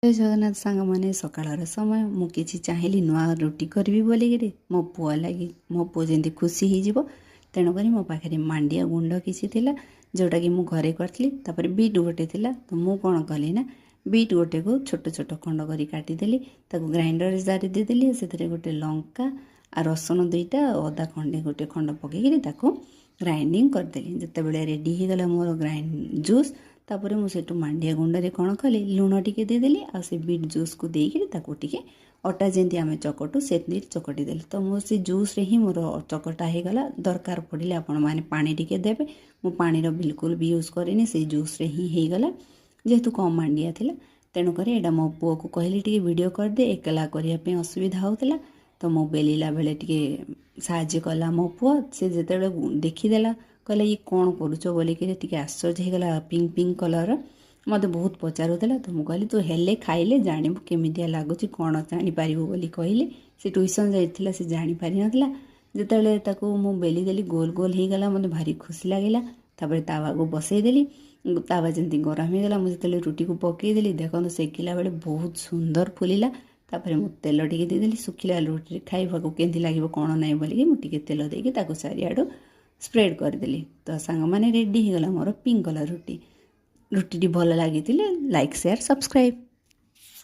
ଜୟ ଜଗନ୍ନାଥ ସାଙ୍ଗମାନେ, ସକାଳର ସମୟ। ମୁଁ କିଛି ଚାହିଁଲି ନୂଆ ରୁଟି କରିବି ବୋଲିକିରି ମୋ ପୁଅ ଲାଗି, ମୋ ପୁଅ ଯେମିତି ଖୁସି ହେଇଯିବ। ତେଣୁକରି ମୋ ପାଖରେ ମାଣ୍ଡିଆ ଗୁଣ୍ଡ କିଛି ଥିଲା, ଯେଉଁଟାକି ମୁଁ ଘରେ କରିଥିଲି। ତାପରେ ବିଟ୍ ଗୋଟେ ଥିଲା। ତ ମୁଁ କ'ଣ କଲି ନା, ବିଟ୍ ଗୋଟେକୁ ଛୋଟ ଛୋଟ ଖଣ୍ଡ କରି କାଟିଦେଲି, ତାକୁ ଗ୍ରାଇଣ୍ଡରରେ ଜାରି ଦେଇଦେଲି। ସେଥିରେ ଗୋଟେ ଲଙ୍କା ଆଉ ରସୁଣ ଦୁଇଟା, ଅଦା ଖଣ୍ଡେ ଗୋଟେ ଖଣ୍ଡ ପକେଇକିରି ତାକୁ ଗ୍ରାଇଣ୍ଡିଙ୍ଗ କରିଦେଲି। ଯେତେବେଳେ ରେଡ଼ି ହେଇଗଲା ମୋର ଗ୍ରାଇଣ୍ଡ ଜୁସ୍, ତାପରେ ମୁଁ ସେଠୁ ମାଣ୍ଡିଆ ଗୁଣ୍ଡରେ କ'ଣ କଲି, ଲୁଣ ଟିକେ ଦେଇଦେଲି ଆଉ ସେ ବିଟ୍ ଜୁସ୍କୁ ଦେଇକିରି ତାକୁ ଟିକେ ଅଟା ଯେମିତି ଆମେ ଚକଟୁ ସେମିତି ଚକଟି ଦେଲି। ତ ମୋ ସେ ଜୁସ୍ରେ ହିଁ ମୋର ଚକଟା ହେଇଗଲା। ଦରକାର ପଡ଼ିଲେ ଆପଣମାନେ ପାଣି ଟିକେ ଦେବେ। ମୁଁ ପାଣିର ବିଲକୁଲ ବି ୟୁଜ୍ କରିନି, ସେଇ ଜୁସ୍ରେ ହିଁ ହେଇଗଲା, ଯେହେତୁ କମ୍ ମାଣ୍ଡିଆ ଥିଲା। ତେଣୁକରି ଏଇଟା ମୋ ପୁଅକୁ କହିଲି ଟିକେ ଭିଡ଼ିଓ କରିଦେ, ଏକଲା କରିବା ପାଇଁ ଅସୁବିଧା ହେଉଥିଲା। ତ ମୁଁ ବେଲିଲା ବେଳେ ଟିକେ ସାହାଯ୍ୟ କଲା ମୋ ପୁଅ। ସେ ଯେତେବେଳେ ଦେଖିଦେଲା, କହିଲା ଇଏ କ'ଣ କରୁଛ ବୋଲିକିରି ଟିକେ ଆଶ୍ଚର୍ଯ୍ୟ ହେଇଗଲା। ପିଙ୍କ ପିଙ୍କ କଲର୍ର ମୋତେ ବହୁତ ପଚାରୁଥିଲା। ତ ମୁଁ କହିଲି, ତୁ ହେଲେ ଖାଇଲେ ଜାଣିବୁ କେମିତିଆ ଲାଗୁଛି, କ'ଣ ଜାଣିପାରିବୁ ବୋଲି କହିଲି। ସେ ଟ୍ୟୁସନ୍ ଯାଇଥିଲା, ସେ ଜାଣିପାରିନଥିଲା। ଯେତେବେଳେ ତାକୁ ମୁଁ ବେଲିଦେଲି, ଗୋଲ ଗୋଲ ହେଇଗଲା, ମୋତେ ଭାରି ଖୁସି ଲାଗିଲା। ତାପରେ ତାୱାକୁ ବସେଇଦେଲି। ତାୱା ଯେମିତି ଗରମ ହେଇଗଲା, ମୁଁ ଯେତେବେଳେ ରୁଟିକୁ ପକେଇଦେଲି, ଦେଖନ୍ତୁ ସେକିଲା ବେଳେ ବହୁତ ସୁନ୍ଦର ଫୁଲିଲା। ତାପରେ ମୁଁ ତେଲ ଟିକେ ଦେଇଦେଲି। ଶୁଖିଲା ରୁଟିରେ ଖାଇବାକୁ କେମିତି ଲାଗିବ କ'ଣ ନାହିଁ ବୋଲିକି ମୁଁ ଟିକେ ତେଲ ଦେଇକି ତାକୁ ଚାରିଆଡ଼ୁ ସ୍ପ୍ରେଡ଼୍ କରିଦେଲି। ତ ସାଙ୍ଗମାନେ, ରେଡ଼ି ହେଇଗଲା ମୋର ପିଙ୍କ କଲର୍ ରୁଟି। ରୁଟିଟି ଭଲ ଲାଗିଥିଲେ ଲାଇକ୍, ସେୟାର, ସବସ୍କ୍ରାଇବ୍।